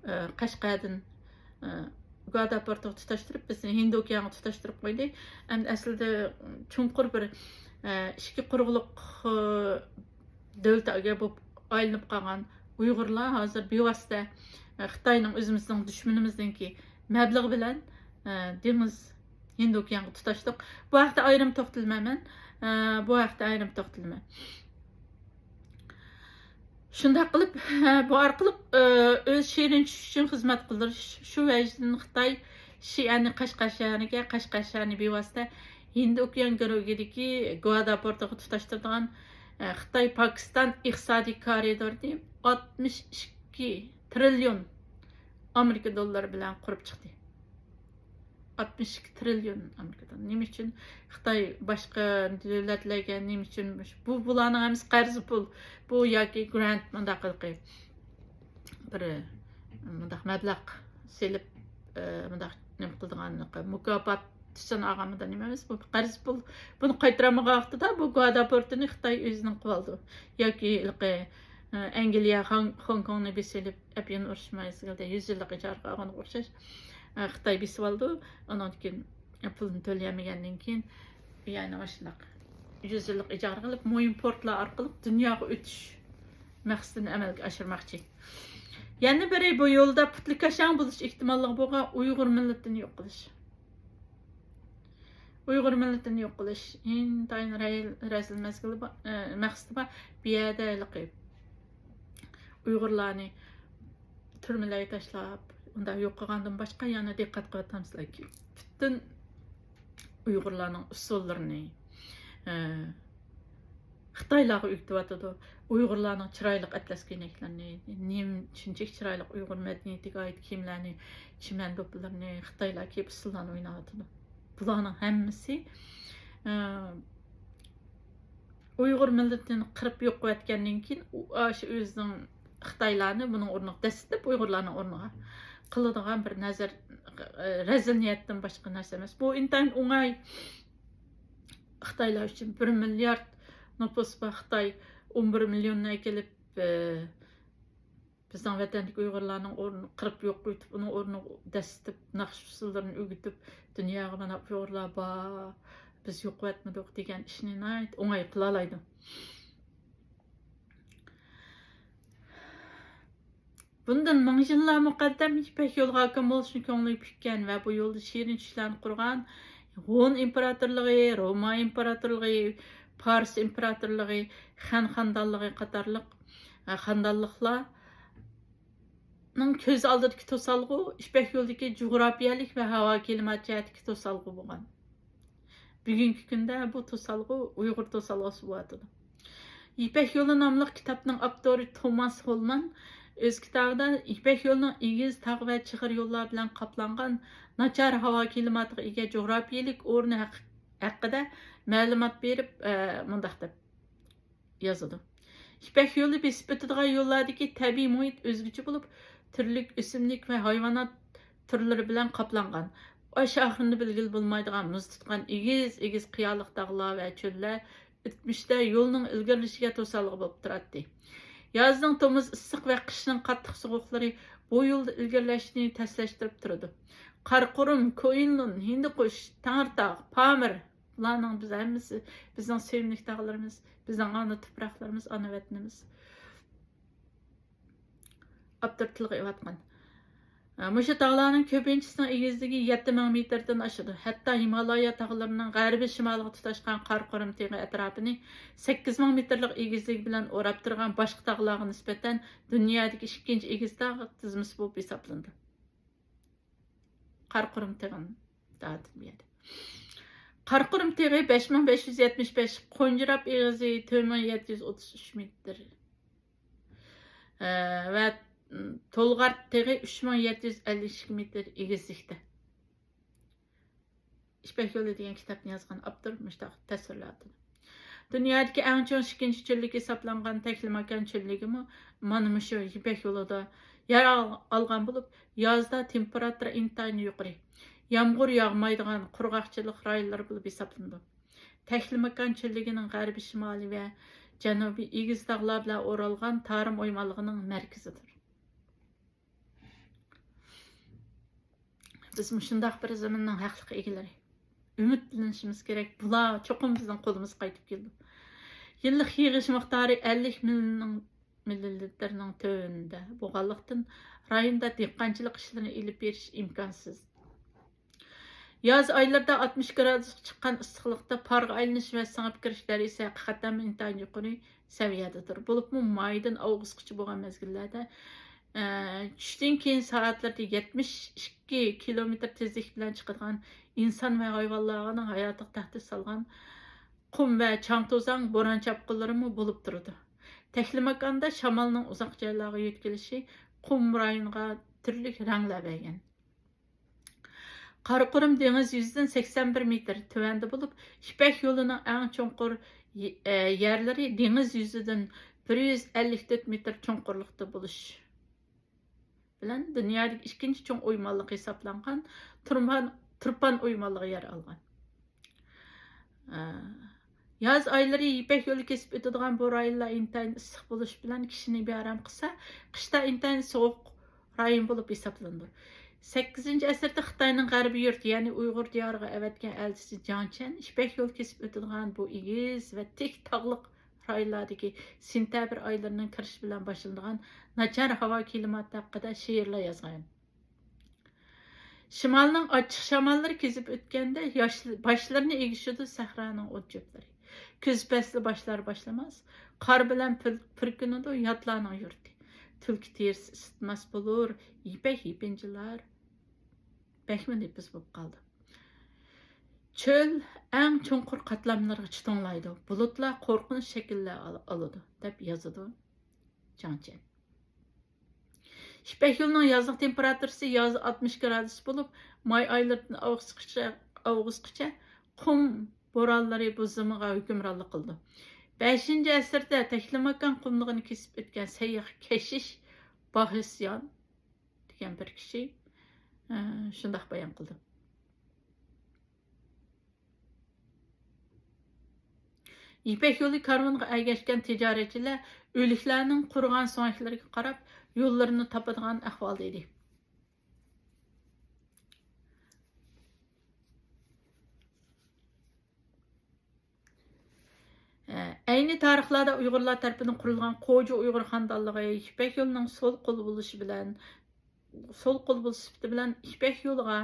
ئە، قەشقەردىن، ئە، گۇادا پورتىغا تۇتاشتۇرۇپ، بىزنى ھىندى ئوكيانغا تۇتاشتۇرۇپ قويدى. ئەمدى ئەسلىدە چوڭقۇر بىر، ئە، ئىككى قۇرۇقلۇق، ئە، دۆلىتىگە بولۇپ ئايلىنىپ قالغان ئۇيغۇرلار ھازىر بىۋاسىتە، ئە، خىتاينىڭ، ئۆزىمىزنىڭ دۈشمىنىمىزنىڭكى مەبلىغى بىلەن، ئە، دېڭىز، ھىندى ئوكيانغا تۇتاشتۇق. بۇ ھەقتە ئايرىم توختىلىمەيمەن. ئە، بۇ ھەقتە ئايرىم توختىلىمەن. شۇنداق قىلىپ، بۇ ئارقىلىق، ئۆز شېرىن چۈشى ئۈچۈن خىزمەت قىلدۇرۇش. شۇ ۋەجىدىن خىتاي شىئەنى قەشقەر شەھىرىگە، قەشقەر شەھىرىنى بىۋاسىتە ھىندى ئوكيان گىرۋىكىدىكى گۇادا پورتىغا تۇتاشتۇرىدىغان، خىتاي پاكىستان ئىقتىسادىي كارىدورىنى ئاتمىش ئىككى تىرىليون ئامېرىكا دوللىرى بىلەن قۇرۇپ چىقتى. ئاتمىش ئىككى تىرىليون ئامېرىكا دوللىرى. نېمە ئۈچۈن خىتاي باشقا دۆلەتلەرگە نېمە ئۈچۈن مۇش-، بۇ، بۇلارنىڭ ھەممىسى قەرز پۇل. بۇ ياكى گرانت مۇنداق قىلقى بىر مۇنداق مەبلەغ سېلىپ، ئە، مۇنداق نېمە قىلىدىغان مۇكاپات تۈسىنى ئالغان مۇنداق نېمە ئەمەس. بۇ قەرز پۇل. بۇنى قايتۇرالمىغان ۋاقتىدا بۇ گۇادا پورتىنى خىتاي ئۆزىنىڭ قىلىۋالىدۇ. ياكى ھېلىقى، ئە، ئەنگلىيە، خاڭ-، خوڭكوڭنى بېسىۋېلىپ، ئەپيۈن ئۇرۇشى مەزگىلىدە يۈز يىللىق ئىجارىگە ئالغانغا ئوخشاش، ئە، خىتاي بېسىۋالىدۇ. ئۇنىڭدىن كېيىن، ئە، پۇلنى تۆلىيەلمىگەندىن كېيىن، يەنە مۇشۇنداق يۈز يىللىق ئىجارىگە ئېلىپ، مۇھىم پورتلار ئارقىلىق دۇنياغا ئۆتۈش مەقسىتىنى ئەمەلگە ئاشۇرماقچى. يەنە بىرى، بۇ يولدا پۇتلىكاشاڭ بولۇش ئېھتىماللىقى بولغان ئۇيغۇر مىللىتىنى يوق قىلىش. ئۇيغۇر مىللىتىنى يوق قىلىش ئىنتايىن رەي-، رەزىل مەزگىلى بار، ئە، مەقسىتى بار. بۇ يەردە ھېلىقى ئۇيغۇرلارنى تۈرمىلەرگە تاشلاپ، ئۇنداق يوق قىلغاندىن باشقا يەنە دىققەت قىلىۋاتامسىلەركى، پۈتۈن ئۇيغۇرلارنىڭ ئۇسسۇللىرىنى، ئە، خىتايلارغا ئۆگىتىۋاتىدۇ. ئۇيغۇرلارنىڭ چىرايلىق ئەتلەس كۆينەكلىرىنى، نېمە شۇنچىلىك چىرايلىق ئۇيغۇر مەدەنىيىتىگە ئائىت كىيىملەرنى، چىمەن دوپپىلىرىنى خىتايلار كىيىپ ئۇسسۇللارنى ئويناۋاتىدۇ. بۇلارنىڭ ھەممىسى، ئە، ئۇيغۇر مىللىتىنى قىرىپ يوق قىلىۋەتكەندىن كېيىن، ئۇ، ئاشۇ ئۆزىنىڭ خىتايلارنى بۇنىڭ ئورنىغا دەسسىتىپ، ئۇيغۇرلارنىڭ ئورنىغا قىلىدىغان بىر نەزەر، رەزىل نىيەتتىن باشقا نەرسە ئەمەس. بۇ ئىنتايىن ئوڭاي. خىتايلار ئۈچۈن بىر مىليارد نوپۇس بار خىتاي ئون بىر مىليوننى ئەكېلىپ، ئە، بىزنىڭ ۋەتەندىكى ئۇيغۇرلارنىڭ ئورنىنى قىرىپ يوق قىلىۋېتىپ، ئۇنىڭ ئورنىغا دەسسىتىپ، ناخشا ئۇسسۇللىرىنى ئۆگىتىپ، دۇنياغا مانا ئۇيغۇرلار بار، بىز يوقىۋەتمىدۇق دېگەن ئىشنى ناھايىتى ئوڭاي قىلالايدۇ. بۇندىن مىڭ يىللار مۇقەددەم يىپەك يولىغا ھاكىم بولۇشنى كۆڭلىگە پۈككەن ۋە بۇ يولدا شېرىن چۈشلەرنى قۇرغان ھون ئىمپېراتورلۇقى، روما ئىمپېراتورلۇقى، پارس ئىمپېراتورلۇقى، خەن خاندانلىقى قاتارلىق، ئە، خاندانلىقلارنىڭ كۆز ئالدىدىكى توسالغۇ يىپەك يولىدىكى جۇغراپىيەلىك ۋە ھاۋا كىلىمات جەھەتتىكى توسالغۇ بولغان. بۈگۈنكى كۈندە بۇ توسالغۇ ئۇيغۇر توسالغۇسى بولۇۋاتىدۇ. يىپەك يولى ناملىق كىتابنىڭ ئاپتورى توماس ھولمان ئۆز كىتابىدا يىپەك يولىنىڭ ئېگىز تاغ ۋە چىغىر يوللار بىلەن قاپلانغان ناچار ھاۋا كىلىماتىغا ئىگە جۇغراپىيەلىك ئورنى ھەق-، ھەققىدە مەلۇمات بېرىپ، ئە، مۇنداق دەپ يازىدۇ. يىپەك يولى بېسىپ ئۆتىدىغان يوللاردىكى تەبىئىي مۇھىت ئۆزگىچە بولۇپ، تۈرلۈك ئۆسۈملۈك ۋە ھايۋانات تۈرلىرى بىلەن قاپلانغان. باش ئاخىرىنى بىلگىلى بولمايدىغان مۇز تۇتقان ئېگىز، ئېگىز قىيالىق تاغلار ۋە چۆللەر ئۆتمۈشتە يولنىڭ ئىلگىرىلىشىگە توسالغۇ بولۇپ تۇراتتى. يازنىڭ تومۇز ئىسسىق ۋە قىشنىڭ قاتتىق سوغۇقلىرى بۇ يولدا ئىلگىرىلەشنى تەسلەشتۈرۈپ تۇرىدۇ. قاراقۇرۇم، كوئىنلۇن، ھىندىقۇش، تەڭرىتاغ، پامىر، بۇلارنىڭ بىز ھەممىسى، بىزنىڭ سۆيۈملۈك تاغلىرىمىز، بىزنىڭ ئانا تۇپراقلىرىمىز، ئانا ۋەتىنىمىز. ئاپتور تىلغا ئېلىۋاتقان. مۇشۇ تاغلارنىڭ كۆپىنچىسىنىڭ ئېگىزلىكى يەتتە مىڭ مېتىردىن ئاشىدۇ. ھەتتا ھىمالايا تاغلىرىنىڭ غەربىي شىمالىغا تۇتاشقان قاراقۇرۇم تېغى ئەتراپىنى سەككىز مىڭ مېتىرلىق ئېگىزلىكى بىلەن ئوراپ تۇرغان باشقا تاغلارغا نىسبەتەن دۇنيادىكى ئىككىنچى ئېگىز تاغ تىزمىسى بولۇپ ھېسابلىنىدۇ. قاراقۇرۇم تېغىنى دادىم يەردە. قاراقۇرۇم تېغى بەش مىڭ بەش يۈز يەتمىش بەش قونجىراپ ئېغىزى، تۆت مىڭ يەتتە يۈز ئوتتۇز ئۈچ مېتىر. ئە، ۋە تولغارت تېغى ئۈچ مىڭ يەتتە يۈز ئەللىك ئىككى مېتىر ئېگىزلىكتە. يىپەك يولى دېگەن كىتابنى يازغان ئاپتور مۇشۇنداق تەسۋىرلەۋاتىدۇ. دۇنيادىكى ئەڭ چوڭ ئىككىنچى چۆللۈك ھېسابلانغان تەكلىماكان چۆللۈكىمۇ مانا مۇشۇ يىپەك يولىدا يەر ئال-، ئالغان بولۇپ، يازدا تېمپېراتۇرا ئىنتايىن يۇقىرى، يامغۇر ياغمايدىغان قۇرغاقچىلىق رايونلىرى بولۇپ ھېسابلىنىدۇ. تەكلىماكان چۆللۈكىنىڭ غەربىي شىمالى ۋە جەنۇبى ئېگىز تاغلار بىلەن ئورالغان تارىم ئويمانلىقىنىڭ مەركىزىدۇر. بىز مۇشۇنداق بىر زېمىننىڭ ھەقلىق ئىگىلىرى. ئۈمىدلىنىشىمىز كېرەك، بۇلار چوقۇم بىزنىڭ قولىمىزغا قايتىپ كېلىدۇ. يىللىق يىغىش مىقدارى ئەللىك مىليون، مىليون لىتىرنىڭ تۆۋىنىدە بولغانلىقتىن، رايوندا دېھقانچىلىق ئىشلىرىنى ئېلىپ بېرىش ئىمكانسىز. ياز ئايلىرىدا ئاتمىش گرادۇسقا چىققان ئىسسىقلىقتا پارغا ئايلىنىش ۋە سىڭىپ كىرىش دەرىجىسى ھەقىقەتەنمۇ ئىنتايىن يۇقىرى سەۋىيەدە تۇر. بولۇپمۇ مايدىن ئاۋغۇستقىچە بولغان مەزگىللەردە، ئە، چۈشتىن كېيىن سائەتلىرىدە يەتمىش ئىككى كىلومېتىر تېزلىك بىلەن چىقىدىغان ئىنسان ۋە ھايۋانلارنىڭ ھاياتىغا تەھدىت سالغان قۇم ۋە چاڭ-توزان، بوران-چاپقۇنلىرىمۇ بولۇپ تۇرىدۇ. تەكلىماكاندا شامالنىڭ ئۇزاق جايلارغا يۆتكىلىشى قۇم رايونىغا تۈرلۈك رەڭلەر بەرگەن. قاراقۇرۇم دېڭىز يۈزىدىن سەكسەن بىر مېتىر تۆۋەندە بولۇپ، يىپەك يولىنىڭ ئەڭ چوڭقۇر يې-، ئە، يەرلىرى دېڭىز يۈزىدىن بىر يۈز ئەللىك تۆت مېتىر چوڭقۇرلۇقتا بولۇش بىلەن دۇنيادىكى ئىككىنچى چوڭ ئويمانلىق ھېسابلانغان تۇرپان، تۇرپان ئويمانلىقى يەر ئالغان. ئە، ياز ئايلىرى يىپەك يولى كېسىپ ئۆتىدىغان بۇ رايونلار ئىنتايىن ئىسسىق بولۇش بىلەن كىشىنى بىئارام قىلسا، قىشتا ئىنتايىن سوغۇق رايون بولۇپ ھېسابلىنىدۇ. سەككىزىنچى ئەسىردە خىتاينىڭ غەربىي يۇرت، يەنى ئۇيغۇر دىيارىغا ئەۋەتكەن ئەلچىسى جاڭ چيەن يىپەك يولى كېسىپ ئۆتىدىغان بۇ ئېگىز ۋە تىك تاغلىق رايونلاردىكى سېنتەبىر ئايلىرىنىڭ كىرىشى بىلەن باشلىنىدىغان ناچار ھاۋا كىلىماتى ھەققىدە شېئىرلار يازغان. شىمالنىڭ ئاچچىق شاماللىرى كېزىپ ئۆتكەندە، ياش-، باشلىرىنى ئېگىشىدۇ سەھرانىڭ ئوت-چۆپلىرى. كۈز پەسلى باشلار-باشلىماس، قار بىلەن پۈر-، پۈركىنىدۇ ياتلارنىڭ يۇرتى. تۈلكە تېرىسى ئىسسىتماس بولۇر، يىپەك يېپىنچىلار بەكمۇ نېپىز بولۇپ قالدى. چۆل ئەڭ چوڭقۇر قاتلاملىرىغىچە توڭلايدۇ، بۇلۇتلار قورقۇنچ شەكىللەر ئال-، ئالىدۇ، دەپ يازىدۇ جاڭ چيەن. يىپەك يولىنىڭ يازلىق تېمپېراتۇرىسى يازدا ئاتمىش گرادۇس بولۇپ، ماي ئايلىرىدىن ئاۋغۇستقىچە، ئاۋغۇستقىچە قۇم بورانلىرى بۇ زېمىنغا ھۆكۈمرانلىق قىلىدۇ. بەشىنچى ئەسىردە تەكلىماكان قۇملۇقىنى كېسىپ ئۆتكەن سەيياھ كەشىش باھىسيان دېگەن بىر كىشى، ئە، شۇنداق بايان قىلدى. يىپەك يولى كارۋىنىغا ئەگەشكەن تىجارەتچىلەر ئۆلۈكلەرنىڭ قۇرۇغان سۆڭەكلىرىگە قاراپ يوللىرىنى تاپىدىغان ئەھۋالدا ئىدى. ئەينى تارىخلاردا ئۇيغۇرلار تەرىپىدىن قۇرۇلغان قوجۇ ئۇيغۇر خانىدانلىقى يىپەك يولىنىڭ سول قولى بولۇشى بىلەن، سول قول بولۇش سۈپىتى بىلەن يىپەك يولىغا،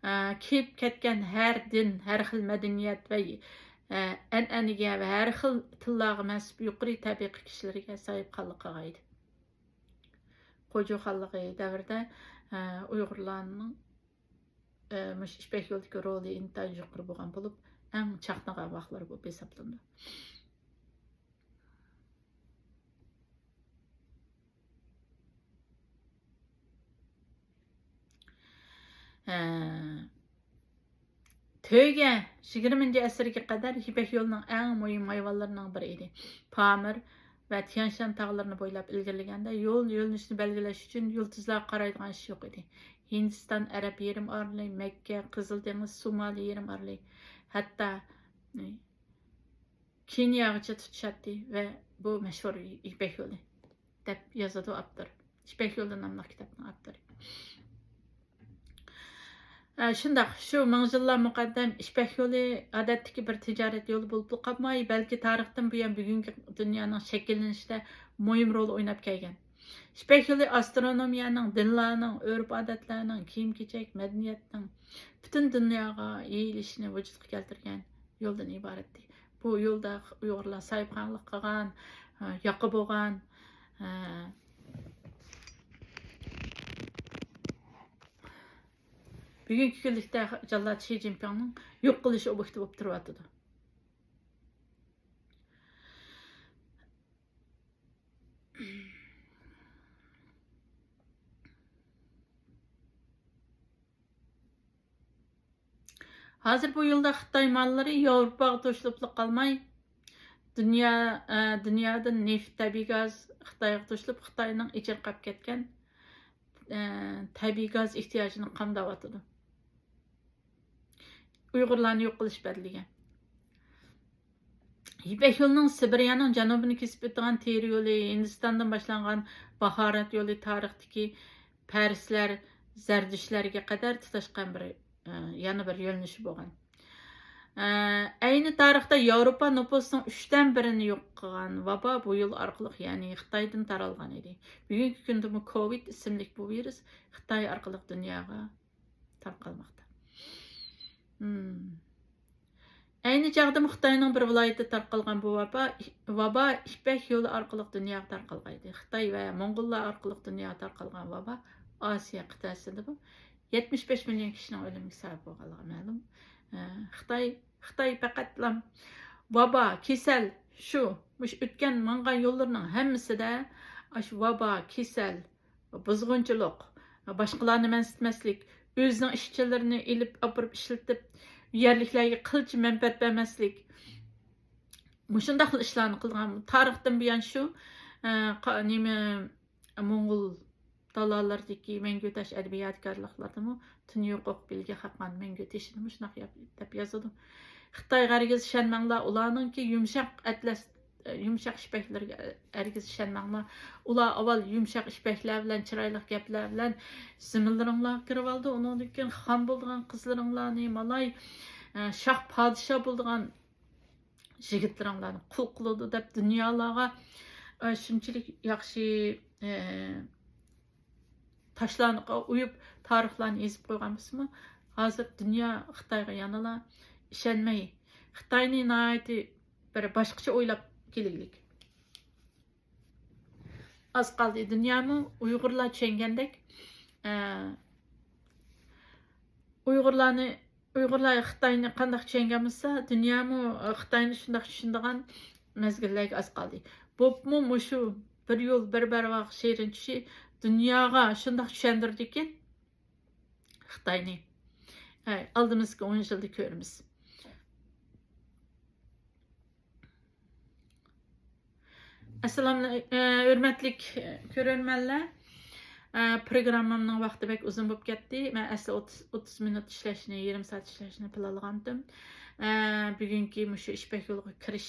ئە، كىرىپ كەتكەن ھەر دىن، ھەر خىل مەدەنىيەت ۋە، ئە، ئەنئەنىگە ۋە ھەر خىل تىللارغا مەنسۇپ يۇقىرى تەبىقە كىشىلىرىگە ساھىبخانلىق قىلغان ئىدى. قوجۇ خانلىقى دەۋرىدە، ئە، ئۇيغۇرلارنىڭ، ئە، مۇشۇ يىپەك يولىدىكى رولى ئىنتايىن يۇقىرى بولغان بولۇپ، ئەڭ چاقنىغان ۋاقىتلىرى بولۇپ ھېسابلىنىدۇ. ھە. تۆگە يىگىرمىنچى ئەسىرگە قەدەر يىپەك يولىنىڭ ئەڭ مۇھىم ھايۋانلىرىنىڭ بىرى ئىدى. پامىر ۋە تيەنشان تاغلىرىنى بويلاپ ئىلگىرىلىگەندە، يول يۆنىلىشىنى بەلگىلەش ئۈچۈن يۇلتۇزلارغا قارايدىغان ئىش يوق ئىدى. ھىندىستان، ئەرەب يېرىم ئارىلى، مەككە، قىزىل دېڭىز، سومالى يېرىم ئارىلى، ھەتتا كېنىياغىچە تۇتىشاتتى ۋە بۇ مەشھۇر يىپەك يولى دەپ يازىدۇ ئاپتور. يىپەك يولى ناملىق كىتابنىڭ ئاپتورى. ئە، شۇنداق، شۇ مىڭ يىللار مۇقەددەم يىپەك يولى ئادەتتىكى بىر تىجارەت يولى بولۇپلا قالماي، بەلكى تارىختىن بۇيان بۈگۈنكى دۇنيانىڭ شەكىللىنىشىدە مۇھىم رول ئويناپ كەلگەن. يىپەك يولى ئاسترونومىيەنىڭ، دىنلارنىڭ، ئۆرپ-ئادەتلەرنىڭ، كىيىم-كېچەك، مەدەنىيەتنىڭ پۈتۈن دۇنياغا يېيىلىشىنى ۋۇجۇدقا كەلتۈرگەن يولدىن ئىبارەتتى. بۇ يولدا ئۇيغۇرلار ساھىبخانلىق قىلغان، ياقا بولغان، بۈگۈنكى كۈنلۈكتە جاللات شى جىنپىڭنىڭ يوق قىلىش ئوبيېكتى بولۇپ تۇرۇۋاتىدۇ. ھازىر بۇ يولدا خىتاي ماللىرى ياۋروپاغا توشۇلۇپلا قالماي، دۇنيا، ئە، دۇنيادىن نېفىت، تەبىئىي گاز خىتايغا توشۇلۇپ، خىتاينىڭ ئېچىرقاپ كەتكەن، ئە، تەبىئىي گاز ئېھتىياجىنى قامداۋاتىدۇ. ئۇيغۇرلارنى يوق قىلىش بەدىلىگە. يىپەك يولىنىڭ سىبىرىيەنىڭ جەنۇبىنى كېسىپ ئۆتىدىغان تېرە يولى، ھىندىستاندىن باشلانغان باھارات يولى تارىختىكى پەرسلەر، زەردۈشلەرگە قەدەر تۇتاشقان بىر، ئە، يەنە بىر يۆنىلىشى بولغان. ئە، ئەينى تارىختا ياۋروپا نوپۇسىنىڭ ئۈچتىن بىرىنى يوق قىلغان ۋابا بۇ يول ئارقىلىق، يەنى خىتايدىن تارالغان ئىدى. بۈگۈنكى كۈندىمۇ كوۋىد ئىسىملىك بۇ ۋىرۇس خىتاي ئارقىلىق دۇنياغا تارقالماقتا. مم. ئەينى چاغدىمۇ خىتاينىڭ بىر ۋىلايىتىدە تارقالغان بۇ ۋابا، ۋابا يىپەك يولى ئارقىلىق دۇنياغا تارقالغان ئىدى. خىتاي ۋە موڭغۇللار ئارقىلىق دۇنياغا تارقالغان ۋابا ئاسىيا قىتئەسىدىمۇ يەتمىش بەش مىليون كىشىنىڭ ئۆلۈمىگە سەۋەب بولغانلىقى مەلۇم. ئە، خىتاي، خىتاي پەقەتلا ۋابا، كېسەل، شۇ، مۇشۇ ئۆتكەن، ماڭغان يوللىرىنىڭ ھەممىسىدە ئاشۇ ۋابا، كېسەل، بۇزغۇنچىلىق، باشقىلارنى مەنسىتمەسلىك، ئۆزىنىڭ ئىشچىلىرىنى ئېلىپ ئاپىرىپ ئىشلىتىپ، يەرلىكلەرگە قىلچە مەنپەئەت بەرمەسلىك، مۇشۇنداقلا ئىشلارنى قىلغان. تارىختىن بۇيان شۇ، ئە، قا-، نېمە، موڭغۇل تالالىرىدىكى مەڭگۈ تاش ئەدەبىي يادىكارلىقلاردىمۇ تۈنۈگۈن قوقۇپ بىلگە قاققان مەڭگۈ تېشىنى مۇشۇنداق ياپ-، دەپ يازىدۇ. خىتايغا ھەرگىز ئىشەنمەڭلار، ئۇلارنىڭكى يۇمشاق ئەتلەس، يۇمشاق ئىپەكلىرىگە ھەرگىز ئىشەنمەڭلار. ئۇلار ئاۋۋال يۇمشاق ئىپەكلەر بىلەن، چىرايلىق گەپلەر بىلەن زېمىنلىرىڭلارغا كىرىۋالىدۇ. ئۇنىڭدىن كېيىن خان بولىدىغان قىزلىرىڭلارنى، مالاي، ئە، شاھ پادىشاھ بولىدىغان يىگىتلىرىڭلارنى قۇل قىلىدۇ دەپ دۇنيالارغا، ئە، شۇنچىلىك ياخشى، ئە، تاشلارنى ئويۇپ، تارىخلارنى يېزىپ قويغان بولسىمۇ، ھازىر دۇنيا خىتايغا يەنىلا ئىشەنمەي، خىتاينى ناھايىتى بىر باشقىچە ئويلاپ كېلىگلىك. ئاز قالدى. دۇنيامۇ ئۇيغۇرلار چۈشەنگەندەك، ئە، ئۇيغۇرلارنى، ئۇيغۇرلار خىتاينى قانداق چۈشەنگەن بولسا، دۇنيامۇ خىتاينى شۇنداق چۈشىنىدىغان مەزگىللەرگە ئاز قالدى. بولۇپمۇ مۇشۇ بىر يول، بىر بارماق شېرىن چۈشى دۇنياغا شۇنداق چۈشەندۈردىكىن خىتاينى. ھەي، ئالدىمىزدىكى ئون يىلدا كۆرىمىز. ئەسسالامۇ ئەلەيكۇم، ھۆرمەتلىك كۆرۈرمەنلەر. پروگراممامنىڭ ۋاقتى بەك ئۇزۇن بولۇپ كەتتى. مەن ئەسلى ئوتتۇز، ئوتتۇز مىنۇت ئىشلەشنى، يېرىم سائەت ئىشلەشنى پىلانلىغانتىم. بۈگۈنكى مۇشۇ ئىپەك يولىغا كىرىش،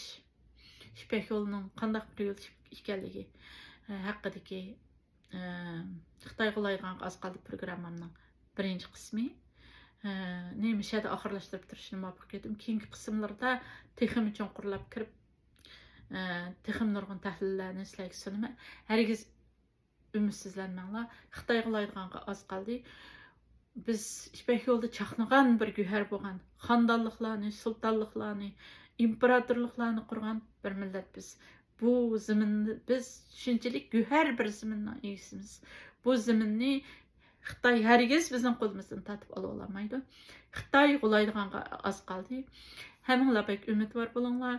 ئىپەك يولىنىڭ قانداق بىر يول ئىكەنلىكى ھەققىدىكى، خىتايغا ئۇلايدىغانغا ئاز قالدى پروگراممامنىڭ بىرىنچى قىسمى. نېمە، شۇ يەردە ئاخىرلاشتۇرۇپ تۇرۇشنى مۇۋاپىق كۆردۈم. كېيىنكى قىسىملاردا تېخىمۇ چوڭقۇرلاپ كىرىپ، ئە، تېخىمۇ نۇرغۇن تەھلىللەرنى سىلەرگە سۇنىمەن. ھەرگىز ئۈمىدسىزلەنمەڭلار. خىتايغا ئۇلايدىغانغا ئاز قالدى. بىز يىپەك يولىدا چاقنىغان بىر گۆھەر بولغان خاندانلىقلارنى، سۇلتانلىقلارنى، ئىمپېراتورلۇقلارنى قۇرغان بىر مىللەت بىز. بۇ زېمىننى، بىز شۇنچىلىك گۆھەر بىر زېمىننىڭ ئىگىسىمىز. بۇ زېمىننى خىتاي ھەرگىز بىزنىڭ قولىمىزدىن تارتىپ ئالىۋالالمايدۇ. خىتايغا ئۇلايدىغانغا ئاز قالدى. ھەممىڭلار بەك ئۈمىدۋار بولۇڭلار.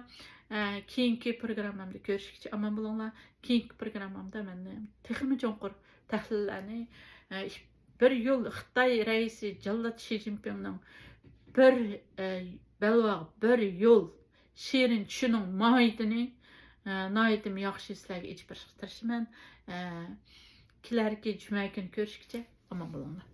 ئە، كېيىنكى پروگراممامدا كۆرۈشكىچە ئامان بولۇڭلار. كېيىنكى پروگراممامدا مەن تېخىمۇ چوڭقۇر تەھلىللەرنى، ئە، بىر يول خىتاي رەئىسى جاللات شى جىنپىڭنىڭ بىر، ئە، بەلباغ، بىر يول شېرىن چۈشىنىڭ ماھىيىتىنى، ئە، ناھايىتىمۇ ياخشى سىلەرگە ئېچىپ بېرىشقا تىرىشىمەن. ئە، كېلەركى جۈمە كۈنى كۆرۈشكىچە ئامان بولۇڭلار.